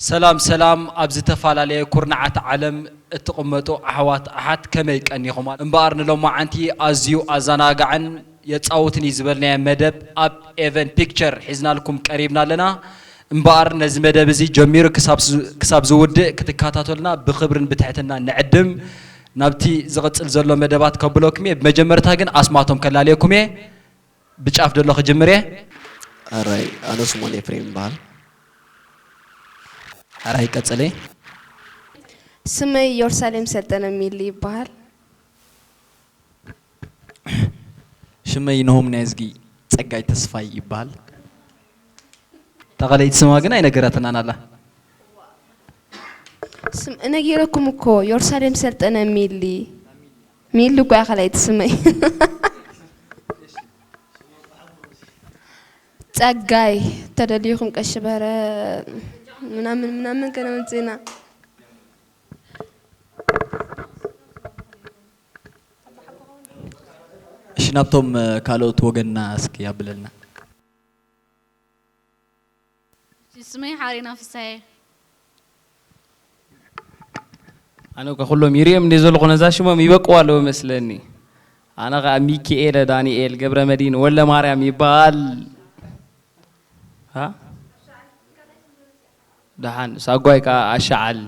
ሰላም ሰላም፣ ኣብ ዝተፈላለየ ኩርናዓት ዓለም እትቕመጡ ኣሕዋት ኣሓት ከመይ ቀኒኹም? እምበኣር ንሎማዓንቲ ኣዝዩ ኣዘናጋዕን የጻውትን እዩ ዝበልናዮ መደብ ኣብ ኤቨን ፒክቸር ሒዝናልኩም ቀሪብና ኣለና። እምበኣር ነዚ መደብ እዚ ጀሚሩ ክሳብ ዝ-፣ ክሳብ ዝውድእ ክትከታተሉና ብኽብርን ብትሕትና ንዕድም። ናብቲ ዝቕጽል ዘሎ መደባት ከብለኩም እየ። ብመጀመርታ ግን ኣስማቶም ከላልየኩም እየ። ብጫፍ ደሎ ክጅምር እየ። ኣራይ፣ ኣነ ስሞን ኤፍሬም ይበሃል። ኣራይ፣ ቀጽለ። ስመይ ኢየሩሳሌም ሰልጠነ ሚሊ ይበሃል። ሽመይ ነሆም ናይ እዝጊ ጸጋይ ተስፋይ ይበሃል። ተቐለይቲ ስማ ግን ኣይነገራትናን ኣላ። ስም-፣ ነጊረኩም እኮ፣ ኢየሩሳሌም ሰልጠነ ሚሊ። ሚሊ እኮ እያ ካልኣይቲ ስመይ። ጸጋይ፣ ተደሊኹም ቀሺ በረ ምናምን ምናምን ከነምጽእና። እሺ፣ ናብቶም፣ እ፣ ካልኦት ወገንና እስኪ ኣብለልና። ስመይ ሓሬና ፍሳየ። ኣነ እኮ ኩሎም ይርእዮም እንደ ዘለኹ ነዛ ሽሞም ይበቅዋ ኣለዉ መስለኒ። ኣነ ኸዓ ሚኪኤለ ዳንኤል ገብረ መድህን ወለ ማርያም ይበሃል። ሃ? ደሓን ሳጓይ ከኣ ኣሻዓል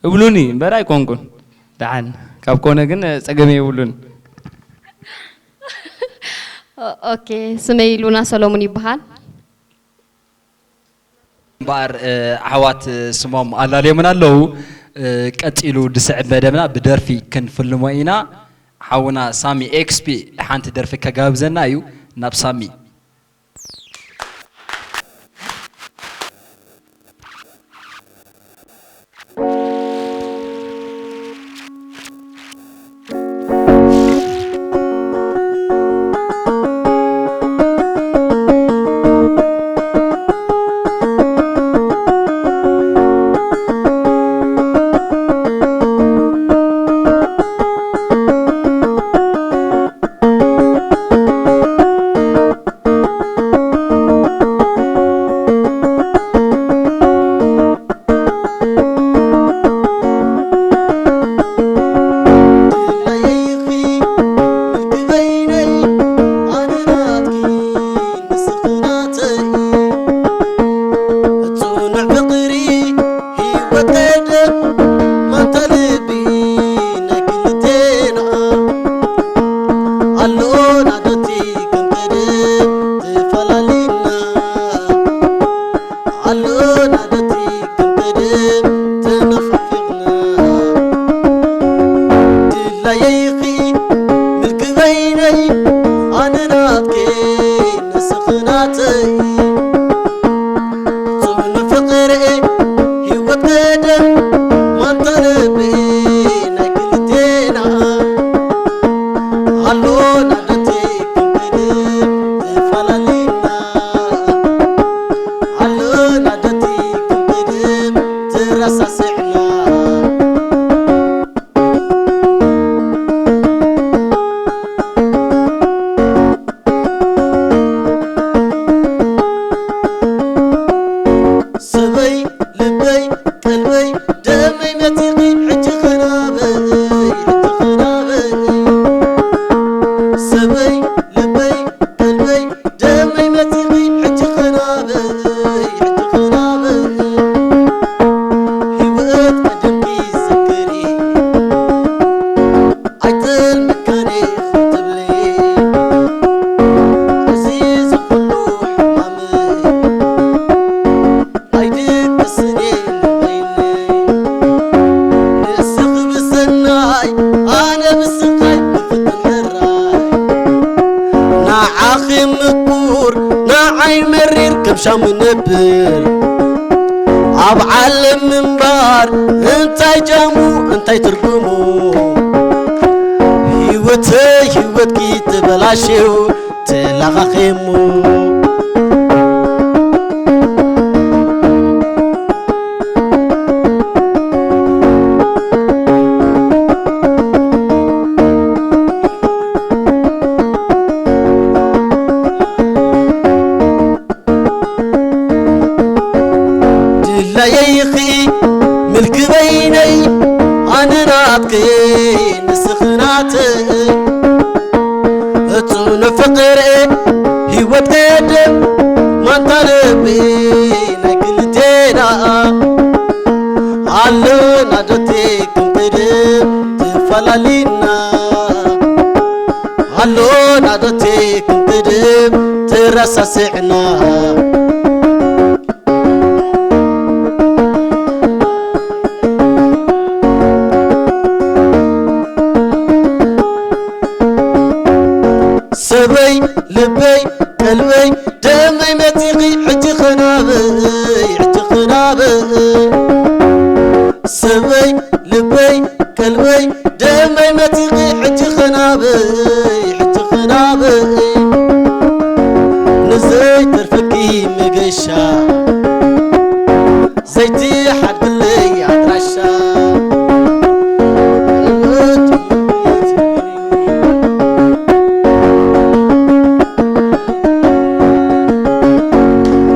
እብሉኒ እምበር ኣይኮንኩን። ደሓን ካብ ኮነ ግን ጸገም የብሉን። ኦ-፣ ኦኬ፣ ስመይ ሉና ሰሎሙን ይበሃል። እምበኣር፣ እ፣ ኣሕዋት፣ እ፣ ስሞም ኣላለዮምን ኣለዉ። እ፣ ቀጺሉ ድስዕብ መደብና ብደርፊ ክንፍልሞ ኢና። ሓውና ሳሚ ኤክስፒ ሓንቲ ደርፊ ከጋብዘና እዩ። ናብ ሳሚ። ኢልኪ በይነይ ኣነ ናትኪ ንስኺ ናተይ፣ እቱ ንፍቕሪ ህይወት ቀደም ማንታ ልቢ ናይ ክልቴና። ኣሎና ዶ እቲ ክንቅድም ተፈላሊና፣ ኣሎና ዶ እቲ ክንቅድም ተረሳሲዕና። ሰበይ ልበይ ቀልበይ ደመይ መጺኺ ሕጂ ኸናበይ፣ ሕጂ ኸናበይ። ሰበይ ልበይ ቀልበይ ደመይ መጺኺ ሕጂ ኸናበይ፣ ሕጂ ኸናበይ። ንዘይተርፈኪ መገሻ ዘይትሓድግለይ ኣድራሻ።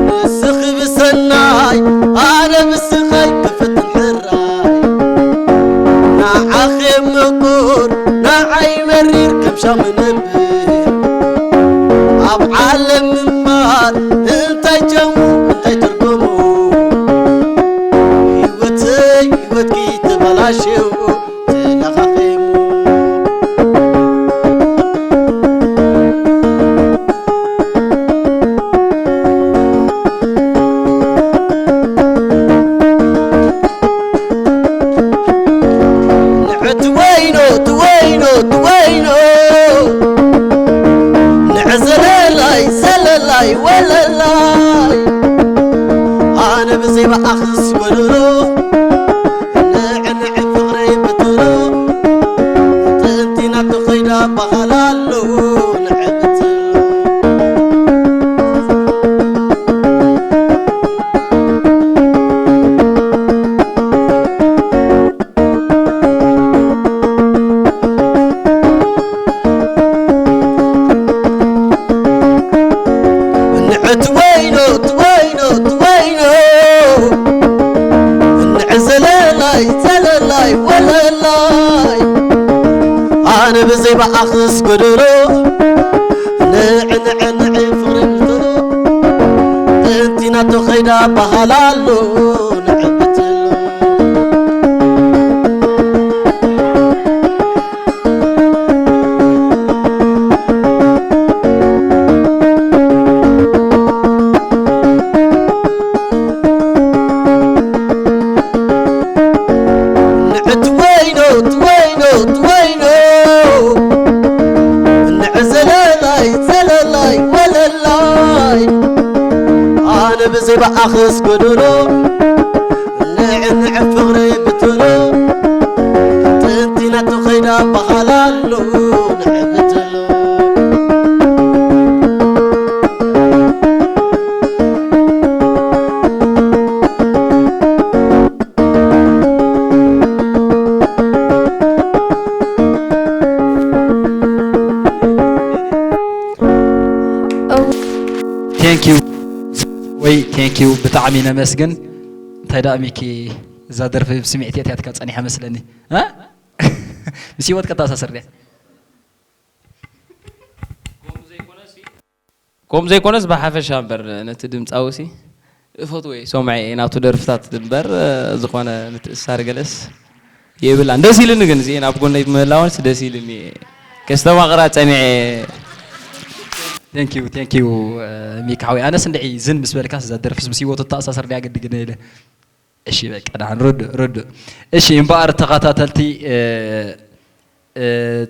ንስኺ ብሰናይ ኣነ ብስኻይ ክፍትን ሕራይ። ንዓኺ ምቁር ንዓይ መሪር ከም ሻም ነብር። ኣብ ዓለም ምንባር እንታይ ጨሙ እንታይ ትርጉሙ? ህይወተይ ህይወትኪ ተበላሽዩ ተለኻኺሙ። ንዕቲ ወይኖ፣ እቲ ወይኖ፣ እቲ ወይኖ። ንዕ ዘለላይ፣ ዘለላይ፣ ወለላይ። ኣነ ብዘይ ብኣኽስ ጎደሎ። ንዕ፣ ንዕ ፍቕረይ ብትሎ። ጥንቲ ናቱ ኸይዳ በሃላ ኣሎ። ንዕ ብትሎ። ንዕቲ ወይኖ፣ እቲ ወይኖ፣ እቲ ወይኖ። ንዕ ዘለላይ፣ ዘለላይ፣ ወለላይ። ኣነ ብዘይ ብኣኽስ ጎደሎ። ንዕ፣ ንዕ፣ ንዕ ፍቕሪ ብትሎ። ጥንቲ ናቶ ኸይዳ በሃላ ኣሎ። ንዕ ብትሎ። ንዕቲ ወይኖ፣ እቲ ወይኖ፣ እቲ ወይኖ። ንዕ ዘለላይ፣ ዘለላይ፣ ወለላይ። ኣነ ብዘይ ብኣኽስ ጎደሎ። ንዕ፣ ንዕ ፍቕረይ ብትሎ። ጥንቲ ናቱ ኸይዳ በሃላ ኣሎ። ንዕ ብትሎ። Thank you ወይ thank you ብጣዕሚ ነመስግን። እንታይ ደኣ ሚኪ እዛ ደርፊ ብስምዒት እያ ኣትያትካ ጸኒሓ መስለኒ እ ምስ ህይወት ከተኣሳስር ድያ? ከምኡ ዘይኮነስ ብሓፈሻ እምበር ነቲ ድምፃዊ ሲ እፈትዎ እየ፣ ሰምዖ እየ ናቱ ደርፍታት እምበር ዝኾነ ምትእስሳር ገለስ የብላን። ደስ ኢሉኒ ግን እዚኤን ኣብ ጎነይ ብምህላወንስ ደስ ኢሉኒ እየ ከስተማቕራ ፀኒዐ። Thank you thank you ሚካ ሓወይ ኣነስ እንድዒ ዝን ምስ በልካስ እዛ ደርፍስ ምስ ህይወቱ ተኣሳሰር ድያ ግዲ ግነ ኢለ እሺ በቃ ደሓን ርዱእ ርዱእ። እሺ እምበኣር ተኸታተልቲ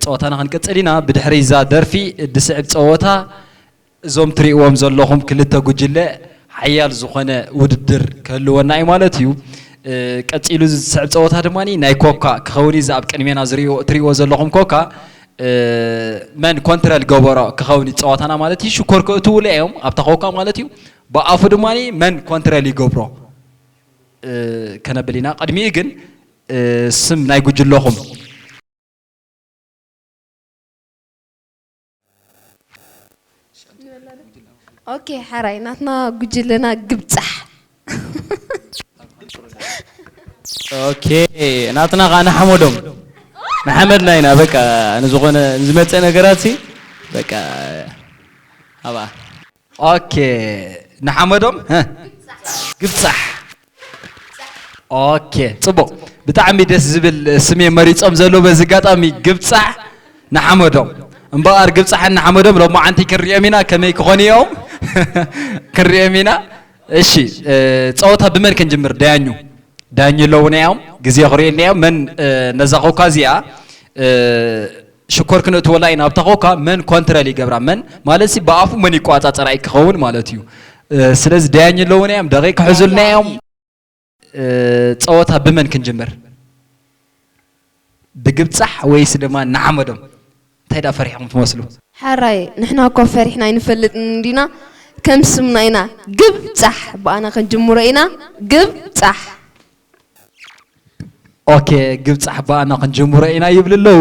ጸወታና ክንቅጽል ኢና። ብድሕሪ እዛ ደርፊ እድስዕብ ጸወታ እዞም ትሪእዎም ዘለኹም ክልተ ጉጅለ ሓያል ዝኾነ ውድድር ክህልወና እዩ ማለት እዩ። ቀጺሉ ዝስዕብ ጸወታ ድማ ናይ ኮካ ክኸውን እዩ። እዚ ኣብ ቅድሜና ዝሪእዎ- ትሪእዎ ዘለኹም ኮካ መን ኮንትረል ገበሮ ክኸውን እዩ ጸወታና ማለት እዩ። ሽኮር ከእትውሉ እዮም ኣብታ ኮካ ማለት እዩ። ብኣፉ ድማ መን ኮንትረል ይገብሮ ከነብል ኢና። ቅድሚኡ ግን ስም ናይ ጉጅለኹም። ኦኬ ሓራይ ናትና ጉጅለና ግብጻሕ። ኦኬ፣ ናትና ኸዓ ንሓመዶም። ንሓመድና ኢና፣ በቃ፣ ንዝኾነ ንዝመፀ ነገራት ሲ፣ በቃ፣ ሃባ። ኦኬ፣ ንሓመዶም፣ ሀ? ግብጻሕ። ኦኬ፣ ጽቡቕ። ብጣዕሚ ደስ ዝብል ስም እዮም መሪጾም ዘለዉ። በዚ ኣጋጣሚ ግብጻሕ ንሓመዶም። እምበኣር ግብጻሕን ንሓመዶም ሎማዓንቲ ክንሪኦም ኢና፣ ከመይ ክኾኑ እዮም? ክንሪኦም ኢና። እሺ፣ እ፣ ጸወታ ብመን ክንጅምር? ዳያኙ። ዳያኙ ኣለዉና እዮም። ግዜ ክርእየና እዮም። መን፣ እ፣ ነዛ ኮካ እዚኣ፣ እ፣ ሽኮር ክነእትወላ ኢና። ኣብታ ኮካ መን ኮንትረል ይገብራ? መን ማለትሲ ብኣፉ መን ይቆጻጸራ እዩ ክኸውን ማለት እዩ። እ፣ ስለዚ ዳያኙ ኣለዉና እዮም። ደቂቕ ክሕዙልና እዮም። እ፣ ጸወታ ብመን ክንጅምር? ብግብጻሕ ወይስ ድማ ንሓመዶም? እንታይ ደኣ ፈሪሕኩም ትመስሉ? ሓራይ፣ ንሕና እኮ ፈሪሕና ኣይንፈልጥን እንዲና፣ ከም ስምና ኢና። ግብጻሕ ብኣና ክንጅምሮ ኢና። ግብጻሕ። ኦኬ፣ ግብጻሕ ብኣና ክንጅምሮ ኢና ይብሉ ኣለዉ።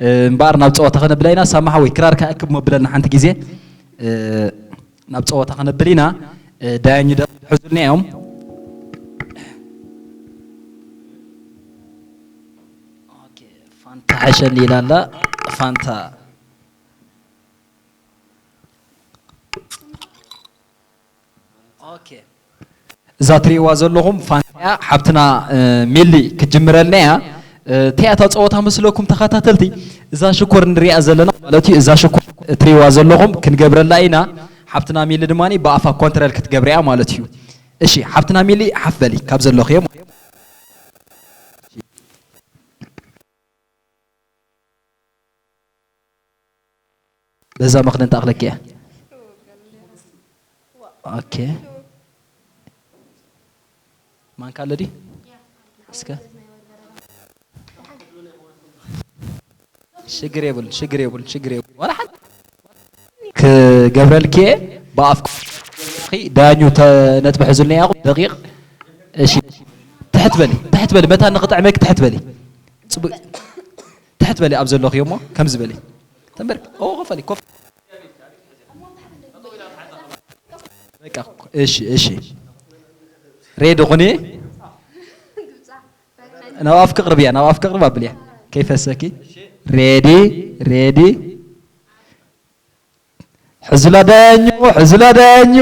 እ፣ እምበኣር ናብ ጸወታ ከነብላ ኢና። ሳማ ሓወይ፣ ክራርካ ኣክብ መብለልና ሓንቲ ግዜ። እ፣ ናብ ጸወታ ከነብል ኢና። እ፣ ዳያኙ ደ-፣ ሕዙልና እዮም። ኦኬ፣ ፋንታ ሓሸኒ ኢላ ኣላ። ፋንታ። ኦኬ። እዛ ትሪእዋ ዘለኹም ፋንታ እያ፣ ሓብትና፣ እ፣ ሚሊ ክትጅምረልና እያ። እ፣ እንታይ እያ እታ ጸወታ መስለኩም ተኸታተልቲ? እዛ ሽኮር ንሪኣ ዘለና ማለት እዩ፣ እዛ ሽኮር ትሪእዋ ዘለኹም ክንገብረላ ኢና። ሓብትና ሚሊ ድማ ብኣፋ ኮንትረል ክትገብር እያ ማለት እዩ። እሺ፣ ሓብትና ሚሊ ሓፍ በሊ ካብ ዘለኽዮ። በዛ ምኽንያት ኣኽለኪ እያ። ኦኬ። ማንካ ኣሎ ድዩ? እስከ። ሽግር የብሉን፣ ሽግር የብሉን፣ ሽግር የብሉን። ዋላ ሓንቲ ክገብረልኪ እየ ብኣፍ ዳያኙ ተ-፣ ነጥቢ ሕዙልና ኢኹም። ደቂቕ። እሺ። ትሕት በሊ፣ ትሕት በሊ። መታን ንኽጥዕመኪ ትሕት በሊ። ጽቡቕ። ትሕት በሊ ኣብ ዘለኽዮ እሞ ከምዚ በሊ። ተንበርክ-፣ ኦ፣ ኮፍ በሊ፣ ኮፍ። በቃ፣ እሺ፣ እሺ። ሬዲ ኩኒ። ናብ ኣፍኪ ቅርብያ፣ ናብ ኣፍኪ ቅርብ ኣብልያ። ከይፈሰኪ። ሬዲ፣ ሬዲ። ሕዙላ ዳያኙ፣ ሕዙላ ዳያኙ።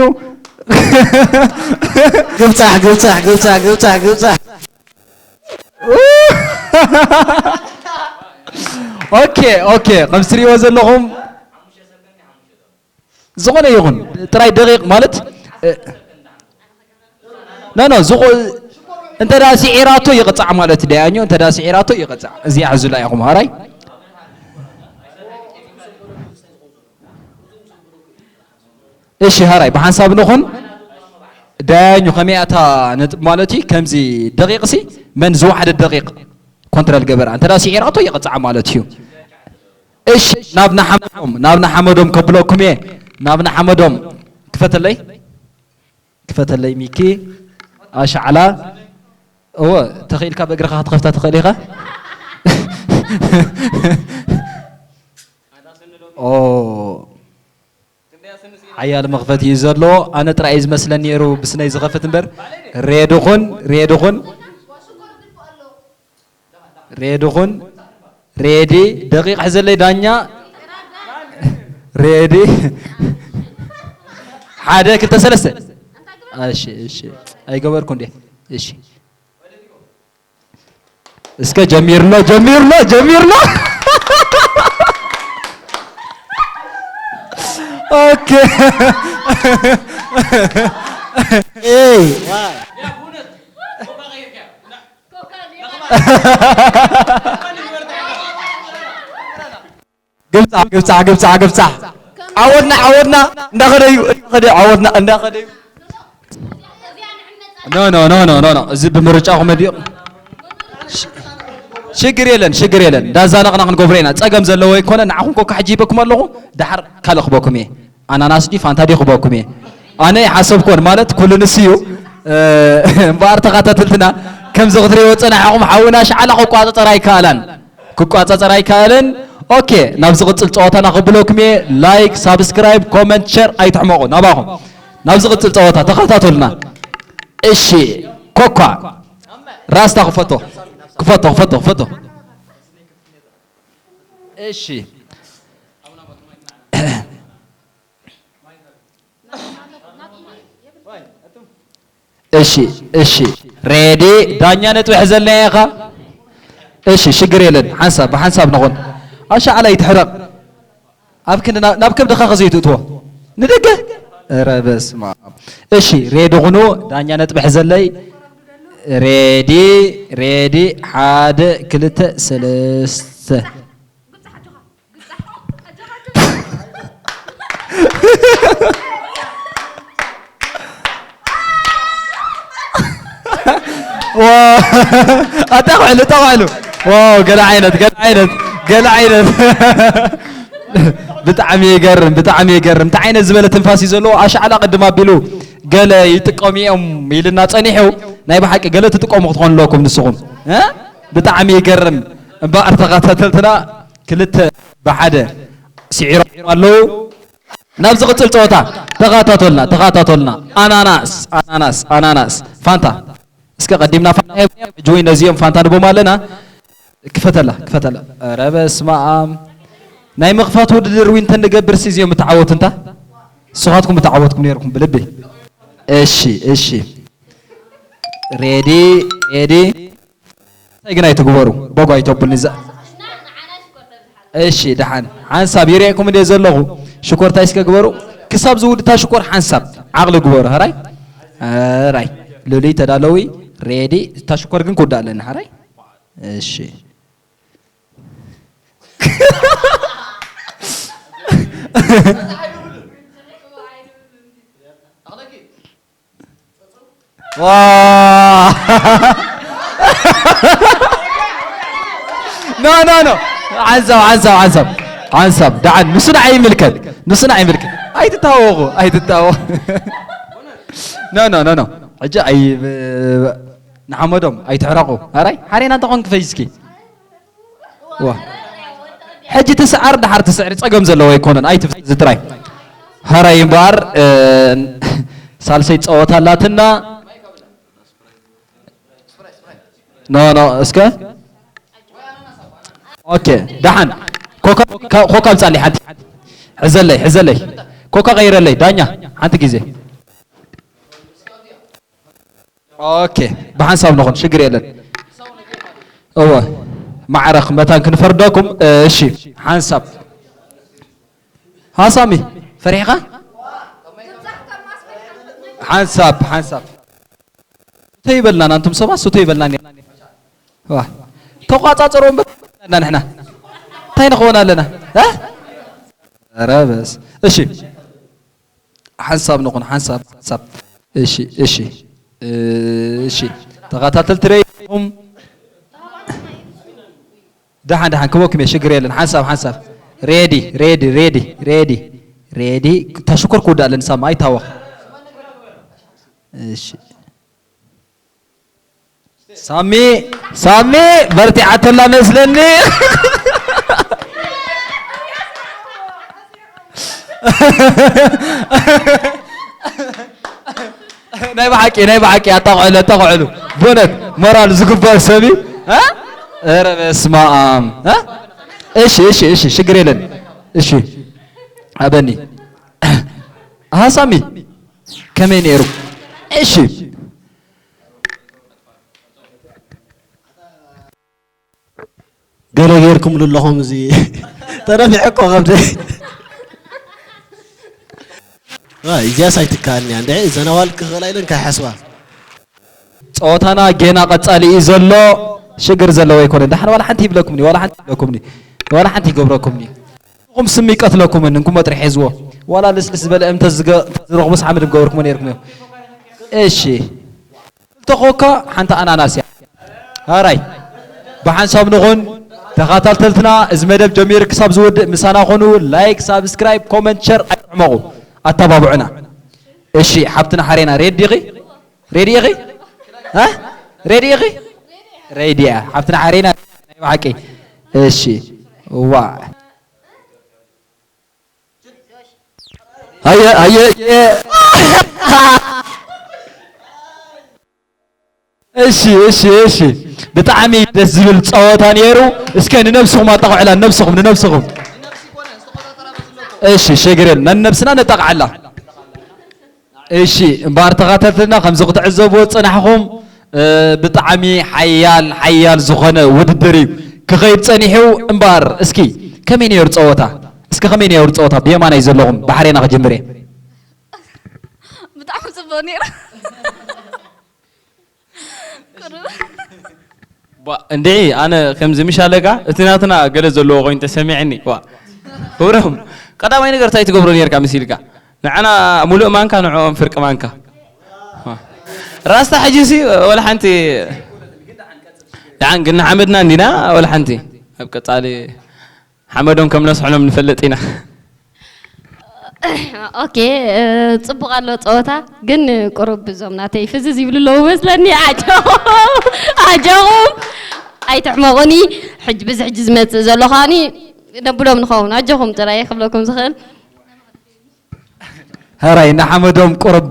ግብጻሕ፣ ግብጻሕ፣ ግብጻሕ፣ ግብጻሕ፣ ግብጻሕ። ኦኬ፣ ኦኬ፣ ከም ትሪእዎ ዘለኹም ዝኾነ ይኹን ጥራይ ደቂቕ ማለት፣ እ፣ ኖ፣ ኖ፣ ዝኾ-፣ እንተ ደኣ ስዒራቶ ይቕጻዕ ማለት እዩ። ዳያኞ እንተ ደኣ ስዒራቶ ይቕጻዕ። እዚኣ ሕዙላ ኢኹም፣ ሃራይ። እሺ፣ ሃራይ፣ ብሓንሳብ ንኹን። ዳያኙ ከመይ ኣታ ነጥብ ማለት እዩ? ከምዚ ደቂቕ ሲ መን ዝወሓደ ደቂቕ ኮንትረል ገበራ። እንተ ደኣ ስዒራቶ ይቕጻዕ ማለት እዩ። እሺ፣ ናብ ንሓመዶም፣ ናብ ንሓመዶም ከብለኩም እየ። ናብ ንሓመዶም። ክፈተለይ። ክፈተለይ ሚኪ። ኣሻዕላ። እወ፣ ተኽኢልካ ብእግርኻ ክትኸፍታ ትኽእል ኢኻ። ኦ። ሓያል መኽፈቲ እዩ ዘሎ። ኣነ ጥራይ እዩ ዝመስለኒ ነይሩ ብስነይ ዝኸፍት እምበር። ሬዲ ኹን፣ ሬዲ ኹን። ሬዲ ኹን። ሬዲ። ደቂቕ ሕዘለይ ዳኛ። ሬዲ። ሓደ፣ ክልተ፣ ሰለስተ። እሺ፣ እሺ። ኣይገበርኩ እንዴ? እሺ። እስከ ጀሚርሎ፣ ጀሚርሎ፣ ጀሚርሎ። ኦኬ። ኤይ፣ ግብጻሕ፣ ግብጻሕ፣ ግብጻሕ፣ ግብጻሕ። ዓወትና፣ ዓወትና እንዳኸደዩ፣ እንዳኸደዩ፣ ዓወትና እንዳኸደዩ። ኖ፣ ኖ፣ ኖ፣ ኖ፣ ኖ፣ ኖ። እዚ ብምርጫኹም መዲቕ። ሽ-፣ ሽግር የለን፣ ሽግር የለን። እንዳዛነቕና ክንገብሮ ኢና። ጸገም ዘለዎ ኣይኮነ። ንዓኹም ኮካ ሕጂ ሂበኩም ኣለኹ። ደሓር ካልእ ክበኩም እየ። ኣናናስ ድዩ ፋንታ ድዩ ክበኩም እየ። ኣነ ይሓሰብኮን ማለት ኩሉ ንሱ እዩ። እ፣ እምበኣር ተኸታተልትና ከምዚ ክትሪእዎ ጸናሕኹም ሓውና ሻዕላ ክቋጸጸር ኣይከኣላን። ክቋጸጸር ኣይከኣለን። ኦኬ፣ ናብ ዝቕጽል ጸወታና ክብለኩም እየ። ላይክ፣ ሳብስክራይብ፣ ኮመንት፣ ሸር ኣይትሕመቑ። ናባኹም። ናብ ዝቕጽል ጸወታ ተኸታተሉና። እሺ፣ ኮኳ። ራስታ ክፈቶ ክፈቶ ክፈቶ ክፈቶ። እሺ እሺ እሺ። ሬዲ ዳኛ ነጥቢ ሕዘልና ኢኻ። እሺ ሽግር የለን። ሓንሳብ ብሓንሳብ ንኹን። ኣሻዓላ ይትሕረቕ። ኣብ ክንዲ ናብ ከብድኻ ከዘይትእትዎ ንደገ። ኧረ በስመ ኣብ። እሺ ሬዲ ኩኑ። ዳኛ ነጥቢ ሕዘለይ። ሬዲ ሬዲ። ሓደ ክልተ ሰለስተ። ኣጠቕዕሉ ጠቕዕሉ። ዋው ገለ ዓይነት ገለ ዓይነት ገለ ዓይነት። ብጣዕሚ ይገርም ብጣዕሚ ይገርም። እንታይ ዓይነት ዝበለ ትንፋስ እዩ ዘለዎ? ኣሻዕላ ቅድም ኣቢሉ ገለ ይጥቀሙ እዮም ኢልና ጸኒሑ። ናይ ብሓቂ ገለ ትጥቀሙ ክትኾኑ ኣለኩም ንስኹም። ብጣዕሚ ይገርም። እምበኣር ተኸታተልትና ክልተ ብሓደ ስዒሮም ኣለዉ። ናብ ዝቕጽል ጸወታ ተኸታተልና ተኸታተልና። ኣናናስ ኣናናስ ኣናናስ ፋንታ። እስከ ቀዲምና ፋንታ ሂብና ሕጂ ወይ ነዚኦም ፋንታ ንቦም ኣለና። ክፈተላ ክፈተላ። ኧረ በስመ ኣብ። ናይ ምኽፋት ውድድር ዊንተን ንገብር ሲ እዚኦም ምተዓወቱ እንታ ንስኻትኩም ምተዓወትኩም ነይርኩም ብልቢ። እሺ እሺ። ሬዲ ሬዲ። እንታይ ግን ኣይትግበሩ። በጎ ኣይተቡልኒ እዛ። እሺ ደሓን ሓንሳብ ይርእየኩም እንደ ዘለኹ ሽኮርታ እስከ ግበሩ። ክሳብ ዝውድታ ሽኮር ሓንሳብ ዓቕሊ ግበሩ። ሀራይ ሀራይ። ሉሊ ተዳለዊ። ሬዲ። እታ ሽኮር ግን ክውዳእ ኣለኒ። ሀራይ እሺ። ኖ ኖ ኖ። ሓንሳብ ሓንሳብ ሓንሳብ ሓንሳብ ደሓን ንሱ ንዓይ ይምልከት። ንሱ ንዓይ ይምልከት። ኣይትታወቑ ኣይትታወቑ። ኖ ኖ ኖ ኖ። ሕጂ ኣይ ንሓመዶም ኣይትሕረቑ። ኣራይ ሓሬና እንተኾን ክፈይ እስኪ። ዋ ሕጂ ትስዓር ደሓር ትስዕሪ ጸገም ዘለዎ ኣይኮነን። ኣይትፍዝዚ ጥራይ። ሀራይ እምበኣር ሳልሰይ ጸወታ ኣላትና። ኖ ኖ እስከ ኦኬ ደሓን ኮካ ኮካ ብጻሊ ሓንቲ ሕዘለይ ሕዘለይ ኮካ ቀይረለይ ዳኛ ሓንቲ ግዜ። ኦኬ ብሓንሳብ ንኹን ሽግር የለን። እወ ማዕረኽ መታን ክንፈርደኩም። እሺ ሓንሳብ ሃሳሚ ፈሪሕኻ ሓንሳብ ሓንሳብ ሱቶ ይበልና ናንቱም ሰባት ሱቶ ይበልና ዋ ተቋጻጽሮ እምበር ንሕና እንታይ ንኸውን ኣለና። ኧረ በስ እሺ ሓንሳብ ንኹን ሓንሳብ ሓንሳብ። እሺ እሺ እሺ ተኸታተልቲ ደይኹም። ደሓን ደሓን ክበኩም እየ ሽግር የለን። ሓንሳብ ሓንሳብ ሬዲ ሬዲ ሬዲ ሬዲ ሬዲ። ተሽኮር ክውዳእ ኣለኒ ሳማ ኣይታወኽ። እሺ ሳሚ ሳሚ በርቲዓተላ መስለኒ። ናይ ብሓቂ ናይ ብሓቂ ኣጣቕዕሉ ኣጣቕዕሉ። ብእውነት ሞራል ዝግባእ ሰብ እዩ። ኧረ በስመ ኣብ። እሺ እሺ እሺ ሽግር የለን። እሺ ኣበኒ ኣሃ ሳሚ ከመይ ነይሩ? እሺ ገለ ጌርኩምሉ ኣለኹም እዚ ተረፊዐ እኮ ከብደ እዚያስ ኣይትከኣልን እያ እንድዒ እዘን ኣዋልድ ክኽእላ ኢለን ከይሓስባ ፀወታና ጌና ቀፃሊ እዩ ዘሎ ሽግር ዘለዎ ኣይኮነን ደሓን ዋላ ሓንቲ ይብለኩምኒ ዋላ ሓንቲ ይብለኩምኒ ዋላ ሓንቲ ይገብረኩምኒ ንኹም ስም ይቀትለኩምን እንኩሞ ጥራሕ ሒዝዎ ዋላ ልስልስ ዝበለ እምተ ዝረኽቡስ ሓመድ ምገበርኩሞ ነይርኩም እዮም እሺ ክልተ ኮካ ሓንቲ ኣናናስ እያ። ሀራይ ብሓንሳብ ንኹን ተኻታልተልትና እዚ መደብ ጀሚሩ ክሳብ ዝወድእ ምሳና ኹኑ ላይክ ሳብስክራይብ ኮመንት ሸር ኣይትሕመቑ ኣተባብዑና። እሺ ሓብትና ሓሬና ሬድ ዲኺ ሬድ ኢኺ እ ሬድ ኢኺ ሬድ እያ ሓብትና ሓሬና ናይ ብሓቂ እሺ ዋ ሃየ ሃየ ሃየ እሺ፣ እሺ፣ እሺ። ብጣዕሚ ደስ ዝብል ጸወታ ነይሩ። እስከ ንነብስኹም ኣጣቕዑላ፣ ንነብስኹም፣ ንነብስኹም። እሺ፣ ሸግር የለን። ነንነብስና ነጣቕዓላ። እሺ፣ እምበኣር ተኸታተልና ከምዚ ክትዕዘብዎ ዝጸናሕኹም፣ እ፣ ብጣዕሚ ሓያል፣ ሓያል ዝኾነ ውድድር እዩ ክኸይድ ጸኒሑ። እምበኣር እስኪ ከመይ ነይሩ ጸወታ? እስኪ ከመይ ነይሩ ጸወታ? ብየማናይ ዘለኹም ባሕሬና ክጅምር እየ። ብጣዕሚ ጽቡቕ ነይሩ። ቁሩብ። ባ፣ እንድዒ፣ ኣነ ከምዚ ምሽ ኣለካ፣ እቲ ናትና ገለ ዘለዎ ኮይኑ ተሰሚዐኒ። ዋ፣ ክብሮም፣ ቀዳማይ ነገር እንታይ ትገብሮ ነርካ መሲልካ? ንዓና ሙሉእ ማንካ፣ ንዕኦም ፍርቂ ማንካ። ዋ። ራስታ ሕጂ ሲ ወላ ሓንቲ ደሓን ግን ንሓመድና እንዲና ወላ ሓንቲ። ኣብ ቀጻሊ ሓመዶም ከም ነስሕኖም ንፈልጥ ኢና። ኦኬ፣ እ፣ ጽቡቕ ኣሎ ጸወታ፣ ግን ቁሩብ እዞም ናተይ ፍዝዝ ይብሉ ኣለዉ መስለኒ። ኣጆኹም፣ ኣጆኹም፣ ኣይትሕመቑኒ። ሕጂ፣ ብዚ ሕጂ ዝመጽእ ዘሎ ከኣኒ ነብሎም ንኸውን። ኣጆኹም ጥራይ ክብለኩም ዝኽእል። ሕራይ ንሓመዶም ቁሩብ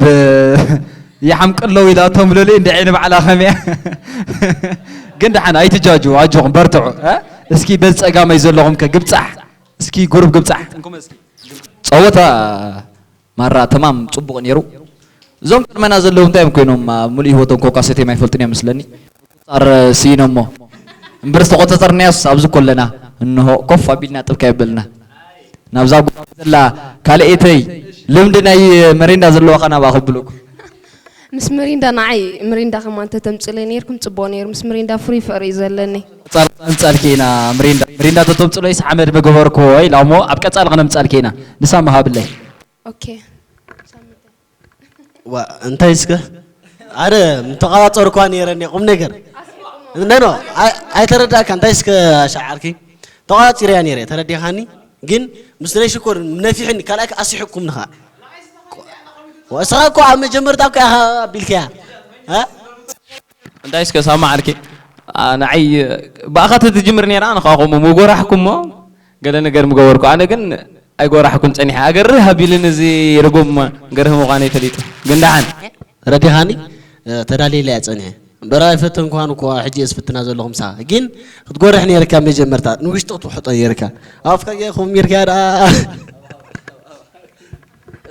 ይሓምቅ ኣለዉ ኢላቶም ሉሊ እንድዒ ንባዕላ ከመያ። ግን ደሓን ኣይትጃጁ፣ ኣጆኹም በርትዑ። እ? እስኪ በዚ ጸጋማይ ዘለኹም ከ ግብጻሕ፣ እስኪ ጉሩብ ግብጻሕ። ጸወታ ማራ ተማም ጽቡቕ ነይሩ። እዞም ቅድመና ዘለዉ እንታይ እዮም ኮይኖም? ኣብ ሙሉእ ህይወቶም ኮካ ሰትዮም ኣይፈልጡን እዮም መስለኒ። ጻር ስኢኖሞ። እምበር ዝተቆጻጸርናዮስ ኣብዚ ኮለና። እንሆ ኮፍ ኣቢልና ጥብካ የበልና። ናብዛ ጓል ዘላ ካልኤተይ ልምዲ ናይ መሪንዳ ዘለዋ ኸ ናብኣ ከብሉኩ። ምስ ምሪንዳ ንዓይ ምሪንዳ ከማን ተተምጽለይ ነይርኩም ጽቡቕ ነይሩ። ምስ ምሪንዳ ፍሩይ ፍቕሪ እዩ ዘለኒ። ጻል-፣ ምጻልኪ ኢና ምሪንዳ። ምሪንዳ ተተምጽሎይስ ሓመድ ምገበርኩ ወይ ላሞ ኣብ ቀጻሊ ኸነምጻልኪ ኢና። ንሳ መሃብለይ። ኦኬ። ዋ፣ እንታይ እስከ? ኣነ ምተቋጻጸር እኳ ነይረ፣ እንደ ቁም ነገር። እንደ ነው፣ ኣይ-፣ ኣይተረዳእካ፣ እንታይ እስከ ሻዓርኪ? ተቋጺረያ ነይረ፣ ተረዲኻኒ? ግን ምስ ናይ ሽኮር ነፊሕኒ፣ ካልኣይ ኣስሒቕኩም ንኻ። ወስኻ እኮ ኣብ መጀመርታ እኮ ኢኻ ኣቢልካያ። እ? እንታይ እስከ ሳማ ዓርኪ? ኣ፣ ንዓይ ብኣኻ ተትጅምር ነይራ፣ ንኻ ከምኡ ምጎራሕኩሞ፣ ገለ ነገር ምገበርኩ። ኣነ ግን ኣይጎራሕኩን ጸኒሐ። ኣገርህ ኣቢልን እዚ ርጉም ገርህ ምዃነይ ፈሊጡ። ግን ደሓን። ረዲኻኒ? እ፣ ተዳልየለ እያ ጸኒሐ። እምበር ኣይፈተንኳን እኮ፣ ሕጂ እየ ዝፍትና ዘለኹ ምሳኻ። ግን ክትጎርሕ ነይርካ መጀመርታ፣ ንውሽጢ ክትውሕጦ ነይርካ። ኣፍካ ገይርኩም ሚርካ ደኣ።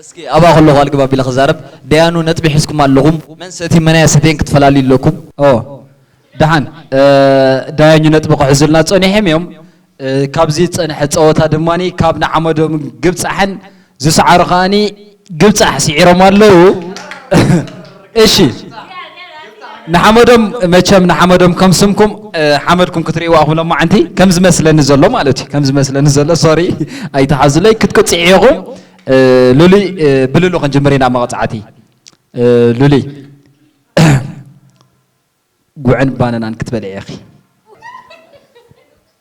እስኪ ኣብኣ ከለኹ ኣልግብ ኣቢለ ክዛረብ። ደያኑ ነጥቢ ሒዝኩም ኣለኹም። መን ሰትዩ መን ኣያ ሰትየን ክትፈላልዩ ኣለኩም። ኦ፣ ደሓን፣ እ፣ ዳያኙ ነጥቢ ክሕዙልና ጸኒሖም እዮም። እ፣ ካብዚ ዝጸንሐ ጸወታ ድማኒ ካብ ንሓመዶም ግብጻሕን ዝሰዓሩ ከኣኒ ግብጻሕ ስዒሮም ኣለዉ። እሺ፣ ንሓመዶም፣ መቸም ንሓመዶም ከም ስምኩም፣ እ፣ ሓመድኩም ክትርእይዋ ኢኹም ሎማዓንቲ፣ ከም ዝመስለኒ ዘሎ ማለት እዩ። ከም ዝመስለኒ ዘሎ፣ ሶሪ፣ ኣይትሓዙለይ፣ ክትቅጽዑ ኢኹም። እ፣ ሉሊ፣ እ፣ ብሉሉ ክንጅምር ኢና መቕጻዕቲ። እ፣ ሉሊ። ጉዕን ባናናን ክትበልዒ ኢኺ።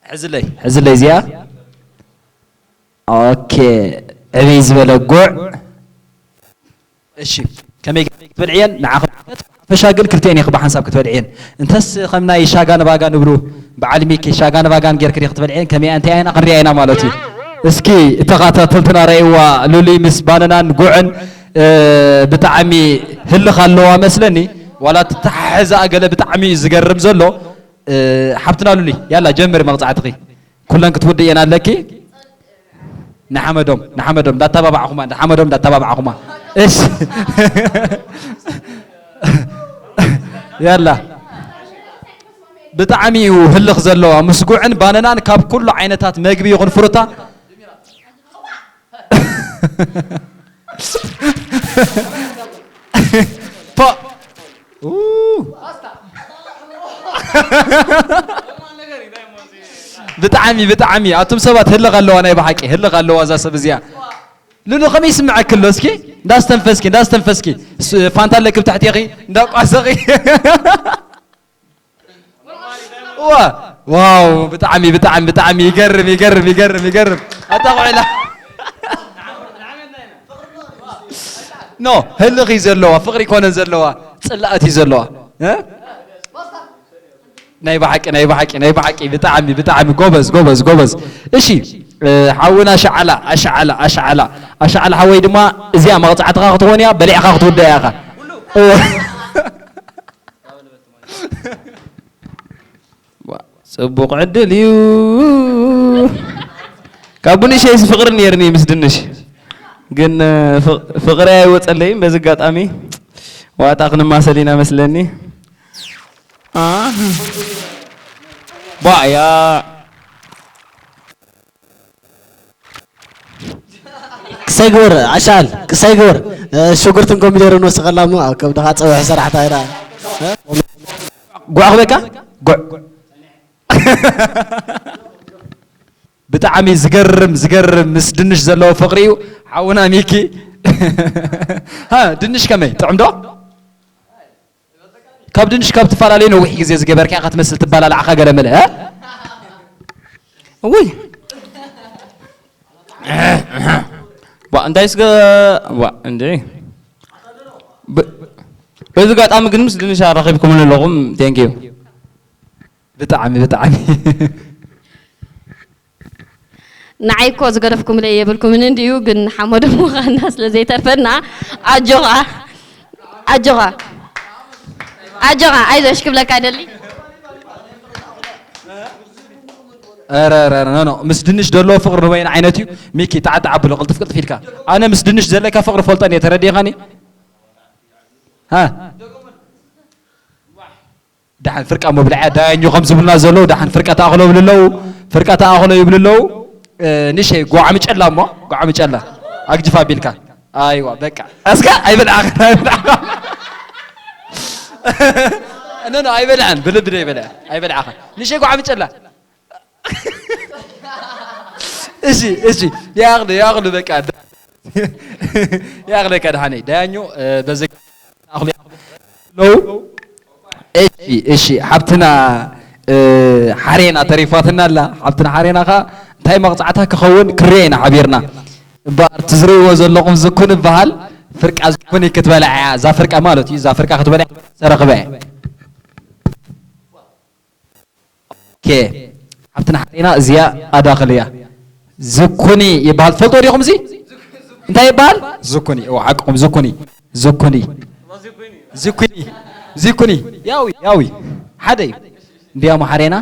ሕዝለይ፣ ሕዝለይ እዚኣ። ኦኬ፣ ዕብይ ዝበለ ጉዕ። እሺ፣ ከመይ ገይርኪ ክትበልዕየን? ንዓኺ ሓፈሻ ግን ክልቲኤን ኢኺ ብሓንሳብ ክትበልዕየን። እንተስ ከም ናይ ሻጋን ባጋን እብሉ፣ በዓል ሚኪ ሻጋን ባጋን ጌርኪ ዲኺ ክትበልዕየን? ከመይ፣ እንታይ ኣይና ክንሪኣ ኢና ማለት እዩ። እስኪ ተኸታተልትና ረእይዋ፣ ሉሊ ምስ ባናናን ጉዕን፣ እ፣ ብጣዕሚ ህልኽ ኣለዋ መስለኒ። ዋላ እቲ ተሓሕዛ ገለ ብጣዕሚ እዩ ዝገርም ዘሎ። እ፣ ሓብትና ሉሊ፣ ያላ ጀምሪ መቕጻዕትኺ። ኩለን ክትውድእየን ኣለኪ። ንሓመዶም፣ ንሓመዶም እንዳተባባዕኹማ፣ ንሓመዶም እንዳተባባዕኹማ። እሺ። ያላ። ብጣዕሚ እዩ ህልኽ ዘለዋ። ምስ ጉዕን ባነናን ካብ ኩሉ ዓይነታት መግቢ ይኹን ፍሩታ። ፓ። ኡ። ብጣዕሚ፣ ብጣዕሚ። ኣቱም ሰባት ህልኽ ኣለዋ፣ ናይ ብሓቂ ህልኽ ኣለዋ እዛ ሰብ እዚኣ። ሉሉ ከመይ ይስምዐኪ ኣሎ? እስኪ እንዳስተንፈስኪ፣ እንዳስተንፈስኪ። ስ-፣ ፋንታ ኣለኪ ብታሕቴኺ፣ እንዳቋሰኺ። ዋ፣ ዋው፣ ብጣዕሚ፣ ብጣዕሚ፣ ብጣዕሚ ይገርም፣ ይገርም፣ ይገርም፣ ይገርም። ኣታ ቆይላ። ኖ፣ ህልኽ እዩ ዘለዋ፣ ፍቕሪ ኮነን ዘለዋ፣ ጽላእት እዩ ዘለዋ። እ? ናይ ብሓቂ፣ ናይ ብሓቂ፣ ናይ ብሓቂ፣ ብጣዕሚ፣ ብጣዕሚ ጎበዝ፣ ጎበዝ፣ ጎበዝ። እሺ፣ እ፣ ሓውና ኣሽዓላ፣ ኣሽዓላ፣ ኣሽዓላ፣ ኣሽዓላ ሓወይ ድማ እዚኣ መቕጻዕትኻ ክትኾን እያ፣ በሊዕኻ ክትውዳእ ኢኻ። እወ። ጽቡቕ ዕድል እዩ። ካብ ቡንሸይስ ፍቕሪ ነይርኒ ምስ ድንሽ። ግን፣ እ፣ ፍቕ-፣ ፍቕሪ ኣይወጸለይን። በዚ ኣጋጣሚ ዋጣ ክንማሰል ኢና መስለኒ። አ? ቧያ። ክሳይ ግበር፣ ኣሻል፣ ክሳይ ግበር። እ፣ ሽጉርትን ኮሚደረን ወስኸላ እሞ ኣብ ከብድኻ ጸብሒ ሰራሕታ ኢላ። እ? ጉዕ ክበካ? ጉዕ። ብጣዕሚ ዝገርም፣ ዝገርም ምስ ድንሽ ዘለዎ ፍቕሪ እዩ። ሓውና ሚኪ። ሃ፣ ድንሽ ከመይ? ጥዑም ዶ? ካብ ድንሽ ካብ ትፈላለዩ ነዊሕ ግዜ ዝገበርካ ኢኻ ትመስል፣ ትባላላዕኻ ገለ መለ፣ እ? እውይ። ዋ፣ እንታይ ስገ-፣ ዋ፣ እንዴ። ብ-፣ በዚ ኣጋጣሚ ግን ምስ ድንሽ ኣራኺብኩምኒ ኣለኹም። Thank you። ብጣዕሚ፣ ብጣዕሚ። ንዓይ እኮ ዝገደፍኩምለይ የብልኩምን እንድዩ፣ ግን ሓመዱ ምዃንና ስለ ዘይተርፈና፣ ኣጆኻ፣ ኣጆኻ፣ ኣጆኻ፣ ኣይዞሽ ክብለካ ይደሊ። ኧረ፣ ኧረ፣ ኖ፣ ኖ፣ ምስ ድንሽ ደሎ ፍቕሪ ንበይን ዓይነት እዩ። ሚኪ፣ ጣዕጣዕ ኣብሎ፣ ቅልጥፍ ቅልጥፍ ኢልካ። ኣነ ምስ ድንሽ ዘለካ ፍቕሪ ፈልጦ እየ፣ ተረዲኻኒ? ሃ? ደሓን ፍርቃ መብልዕያ ዳያኞ ከም ዝብሉና ዘለዉ፣ ደሓን ፍርቃ ተኣኽሎ ይብሉ ኣለዉ፣ ፍርቃ ተኣኽሎ ይብሉ ኣለዉ። እ፣ ንሸይ ጓዕሚ ጨላ እሞ፣ ጓዕሚ ጨላ። ኣግጅፍ ኣቢልካ። ኣይዋ፣ በቃ። እስከ ኣይበልዓኽን፣ ኣይበልዓኽን። ኖ፣ ኖ፣ ኣይበልዐን፣ ብልቢ ዶ ይበልዐ? ኣይበልዓኽን። ንሸይ ጓዕሚ ጨላ። እሺ፣ እሺ፣ ይኣኽሉ፣ ይኣኽሉ፣ በቃ። ይኣኽለካ ደሓነይ። ዳያኞ፣ እ፣ በዚ ኣኽሉ ኣለዉ። እሺ፣ እሺ፣ ሓብትና፣ እ፣ ሓሬና ተሪፋትና ኣላ። ሓብትና ሓሬና ኸኣ እንታይ መቕጻዕታ ክኸውን ክርዮ ኢና ሓቢርና። እምበኣር፣ እቲ ዝርእይዎ ዘለኹም ዝኩን ይበሃል። ፍርቃ ዝኩን ክትበልዓ እያ። እዛ ፍርቃ ማለት እዩ። እዛ ፍርቃ ክትበልዓ ተረኽበ እያ። ኦኬ። ሓብትና ሓሬና እዚኣ ኣዳኽል እያ። ዝኩኒ ይበሃል። ትፈልጦ ዲኹም እዚ? እንታይ ይበሃል? ዝኩኒ። እዎ፣ ሓቅኹም፣ ዝኩኒ። ዝኩኒ። ዝኩኒ። ዝኩኒ። ያዊ፣ ያዊ። ሓደ እዩ። እንዲያሞ ሓሬና።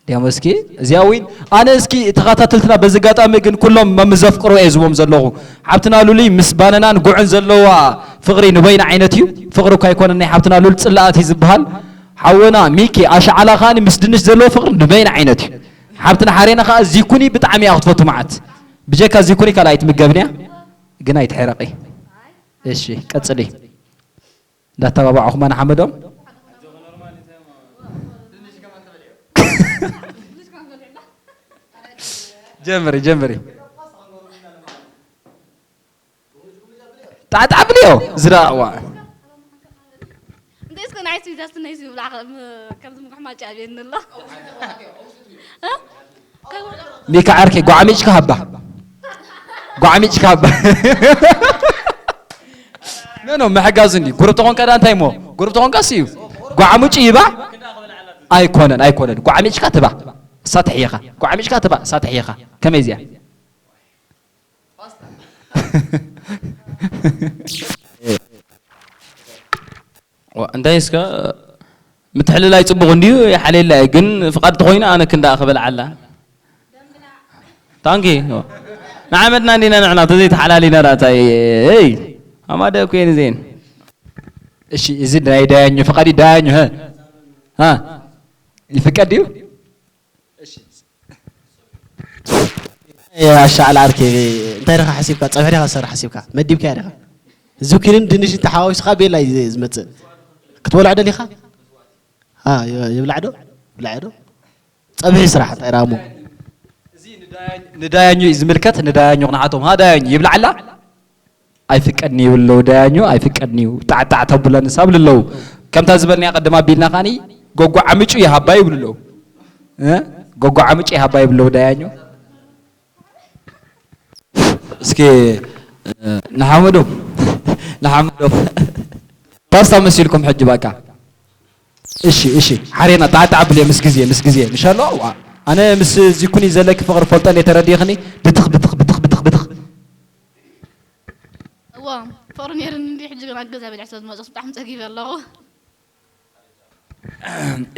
እንዲያሞ እስኪ፣ እዚኣ ዊን። ኣነ እስኪ ተኸታተልትና በዚ ኣጋጣሚ ግን ኩሎም መምዘፍቅሮ እየ ዝቦም ዘለኹ። ሓብትና ሉሊ ምስ ባነናን ጉዕን ዘለዋ ፍቕሪ ንበይና ዓይነት እዩ። ፍቕሪ እኳ ኣይኮነን ናይ ሓብትና ሉል ጽላኣት እዩ ዝበሃል። ሓወና ሚኪ ኣሽዓላ ኸኣኒ ምስ ድንሽ ዘለዎ ፍቕሪ ንበይና ዓይነት እዩ። ሓብትና ሓሬና ኸኣ ዚኩኒ ብጣዕሚ እያ ክትፈቱ መዓት። ብጀካ ዚኩኒ ካልኣይ ትምገብንያ፣ ግን ኣይትሕረቒ። እሺ፣ ቀጽሊ። እንዳተባባዕኹማ ንሓመዶም። ጀምሪ፣ ጀምሪ። ጣዕጣዕ ብልዮ ዝረኣዋ። እንተ እስከ ናይ ስዊዛ ስትነይ ዝብላ ከም፣ ከምዚ ምጉሕ ማጫ ኣብየኒ ኣሎ። እ? ከም ሚካ ዓርከይ ጓዕሚጭካ ሃባ። ጓዕሚጭካ ሃባ። ኖ፣ ኖ፣ ምሕጋዝ እንዲ። ጉሩብ ተኾንካ ዳ እንታይ እሞ? ጉሩብ ተኾንካ ሲ እዩ። ጓዕሙጭ ይባ? ኣይኮነን፣ ኣይኮነን። ጓዕሚጭካ ትባ። እሳ ትሕየኻ። ጓዕሚጭካ ትባ፣ እሳ ትሕየኻ። ከመይ እዚኣ? ዋ፣ እንታይ እስከ ምትሕልላይ ጽቡቕ እንድዩ፣ ይሓልየላ እዩ። ግን ፍቓድ ተኾይኑ ኣነ ክንደኣ ክበልዓላ። ታንኪ። ንዓመትና እንዲና ንሕና ተዘይተሓላሊና ዳታ። እይ፣ ኣማደ እኮ እየን እዚኤን። እሺ፣ እዚ ናይ ዳያኞ ፍቓድ እዩ፣ ዳያኞ፣ ሀ? ሀ? ይፍቀድ እዩ? እሺ። ኣሻዕላ ዓርኪ፣ እንታይ ዲኻ ሓሲብካ? ጸብሒ ዲኻ ትሰርሕ ሓሲብካ? መዲብካያ ዲኻ? ዝኩንን ድንሽን ተሓዋዊስካ ቤላ እዩ ዝመጽእ። ክትበልዖ ደሊኻ? አ፣ ይ-፣ ይብላዕ ዶ? ይብላዕ ዶ? ጸብሒ ስራሕ እንታይ ደኣ እሞ? እዚ ንዳያኝ-፣ ንዳያኙ እዩ ዝምልከት፣ ንዳያኙ ክንሓቶም። ሃ ዳያኙ፣ ይብላዕላ? ኣይፍቀድን ይብሉ ኣለዉ ዳያኙ፣ ኣይፍቀድን እዩ። ጣዕጣዕ ተብለን ሳብ ኣለዉ። ከምታ ዝበልናያ ቀደም ኣቢልና ኻኒ፣ ጎጎ ዓምጩ ይሃባ ይብሉ ኣለዉ። እ? ጎጎ ዓምጩ ይሃባ ይብሉ ኣለዉ ዳያኙ። እስኪ፣ እ፣ ንሓመዶም፣ ንሓመዶም። ፓስታ መሲልኩም ሕጂ በቃ። እሺ፣ እሺ። ሓሬና ጣዕጣዕ ብልየ ምስ ግዜ፣ ምስ ግዜ። ምሻሎ? ዋ፣ ኣነ ምስ ዚኩኒ ዘለኪ ፍቕሪ ፈልጠን እየ ተረዲእኽኒ። ብትኽ፣ ብትኽ፣ ብትኽ፣ ብትኽ፣ ብትኽ። እዋ፣ ፍቕሪ ነይሩኒ እንዲ፣ ሕጂ ግን ኣብ ገዛ በሊዐ ስለ ዝመፅእ ብጣዕሚ ፀጊበ ኣለኹ።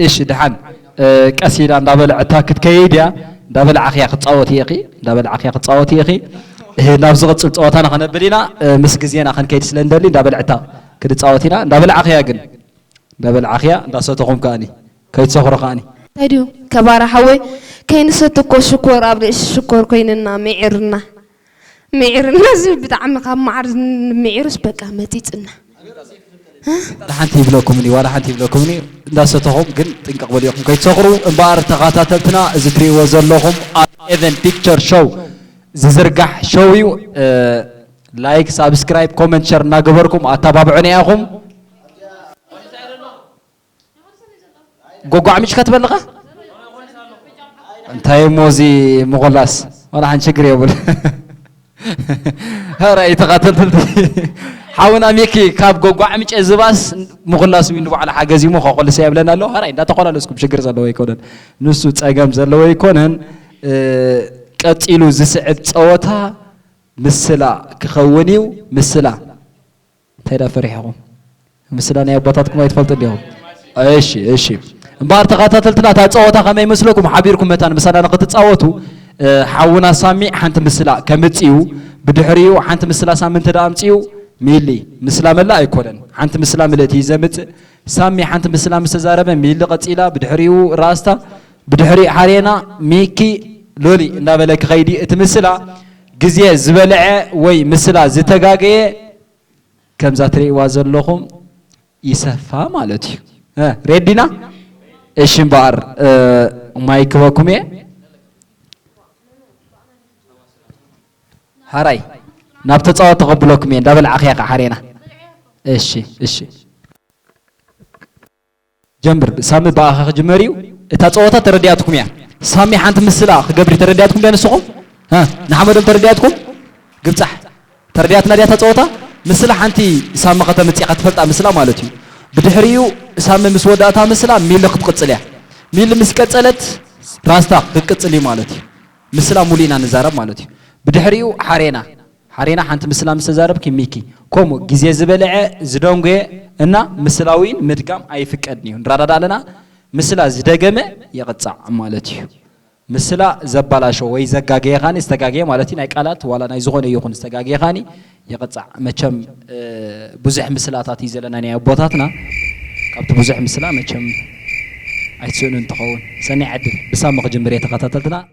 እሺ፣ ደሓን፣ እ፣ ቀስ ኢላ እንዳበልዐታ ክትከይድ እያ። እንዳበልዓኽያ ክትጻወቲ ኢኺ፣ እንዳበልዓኽያ ክትጻወቲ ኢኺ። እ፣ ናብ ዝቕጽል ጸወታና ከነብል ኢና። እ፣ ምስ ግዜና ክንከይድ ስለ እንደሊ እንዳበልዕታ ክንጻወት ኢና። እንዳበልዓኽያ ግን፣ እንዳበልዓኽያ፣ እንዳሰተኹም ከኣኒ፣ ከይትሰኽሩ ከኣኒ። እንታይ ድዩ ከባራ ሓወይ፣ ከይንሰቲ እኮ ሽኮር ኣብ ርእሲ ሽኮር ኮይንና፣ ምዒርና፣ ምዒርና ዝብል ብጣዕሚ ካብ መዓር ን-፣ ምዒሩስ በቃ መጺጽና። ዋላ ሓንቲ ይብለኩምኒ፣ ዋላ ሓንቲ ይብለኩምኒ፣ እንዳሰተኹም ግን ጥንቅቕ በሉ ኢኹም ከይትሰኽሩ። እምበኣር ተኸታተልትና፣ እዚ ትርእይዎ ዘለኹም ኣብ ኤቨን ፒክቸር ሾው ዝዝርጋሕ ሾው እዩ። እ፣ ላይክ፣ ሳብስክራይብ፣ ኮመንት፣ ሸር እናገበርኩም ኣተባብዑና ኢኹም። ጎጎ ዓሚጭካ ትበልኻ? እንታይ እሞ እዚ ምኹላስ? ዋላ ሓንቲ ችግር የብሉ። ኧረ ተኸታተልቲ፣ ሓውና ሚኪ ካብ ጎጎ ዓሚጨ ዝባስ ምኹላስ ዊን ባዕሉ ሓገዝ እዩ እሞ ከኹልስ የብለና ኣሎ። ኧረ እንዳተኾላለስኩም ችግር ዘለዎ ኣይኮነን። ንሱ ጸገም ዘለዎ ኣይኮነን። እ፣ ቀጺሉ ዝስዕብ ጸወታ ምስላ ክኸውን እዩ። ምስላ እንታይ ደኣ ፈሪሕኹም? ምስላ ናይ ኣቦታትኩም ኣይትፈልጡ እንዲኹም? እሺ፣ እሺ። እምበኣር ተኸታተልትና፣ እታ ጸወታ ከመይ ይመስለኩም? ሓቢርኩም መታን ምሳና ንክትጻወቱ፣ እ፣ ሓውና ሳሚ ሓንቲ ምስላ ከምጽእ እዩ። ብድሕሪኡ ሓንቲ ምስላ ሳሚ እንተ ደኣ ኣምጺኡ፣ ሚሊ ምስላ መላእ ኣይኮነን። ሓንቲ ምስላ ምልእቲ እዩ ዘምጽእ። ሳሚ ሓንቲ ምስላ ምስ ተዛረበ፣ ሚሊ ቀጺላ፣ ብድሕሪኡ ራስታ፣ ብድሕሪኡ ሓሬና፣ ሚኪ፣ ሎሊ እንዳበለ ክኸይድ እዩ። እቲ ምስላ ግዜ ዝበልዐ ወይ ምስላ ዝተጋገየ ከምዛ ትርእይዋ ዘለኹም ይሰፋ ማለት እዩ። እ፣ ሬዲና? እሺ፣ እምበኣር፣ እ፣ ማይክ ክበኩም እየ። ሃራይ፣ ናብ ተጻወት ተቐብለኩም እየ። እንዳበልዓኽያ ከኣ ሓሬና። እሺ፣ እሺ። ጀምር፣ ሳሚ ብኣኻ ክጅመር እዩ። እታ ጸወታ ተረዲኣትኩም እያ። ሳሚ ሓንቲ ምስላ ክገብር እዩ። ተረዲኣትኩም ዶ ንስኹም? እ፣ ንሓመዶም ተረዲኣትኩም? ግብጻሕ። ተረዲኣትና ድያ እታ ጸወታ? ምስላ ሓንቲ ሳሚ ከተምጽእ ኢኻ ትፈልጣ ምስላ ማለት እዩ። ብድሕሪኡ ሳሚ ምስ ወዳእታ ምስላ ሚሊ ክትቅጽል እያ። ሚሊ ምስ ቀጸለት ራስታ ክትቅጽል እዩ ማለት እዩ። ምስላ ሙሉ ኢና ንዛረብ ማለት እዩ። ብድሕሪኡ ሓሬና። ሓሬና ሓንቲ ምስላ ምስ ተዛረብኪ ሚኪ። ከምኡ ግዜ ዝበልዐ፣ ዝደንጎየ እና ምስላዊን ምድጋም ኣይፍቀድን እዩ። ንረዳዳእ ኣለና። ምስላ ዝደገመ ይቕጻዕ ማለት እዩ። ምስላ ዘባላሾ ወይ ዘጋገየ ኻኒ ዝተጋገየ ማለት እዩ። ናይ ቃላት ዋላ ናይ ዝኾነ ይኹን ዝተጋገየ ኻኒ ይቕጻዕ። መቸም፣ እ፣ ብዙሕ ምስላታት እዩ ዘለና ናይ ኣቦታትና። ካብቲ ብዙሕ ምስላ መቸም ኣይትስእኑን ትኸውን። ሰናይ ዕድል። ብሳሚ ክጅምር እየ ተኸታተልትና።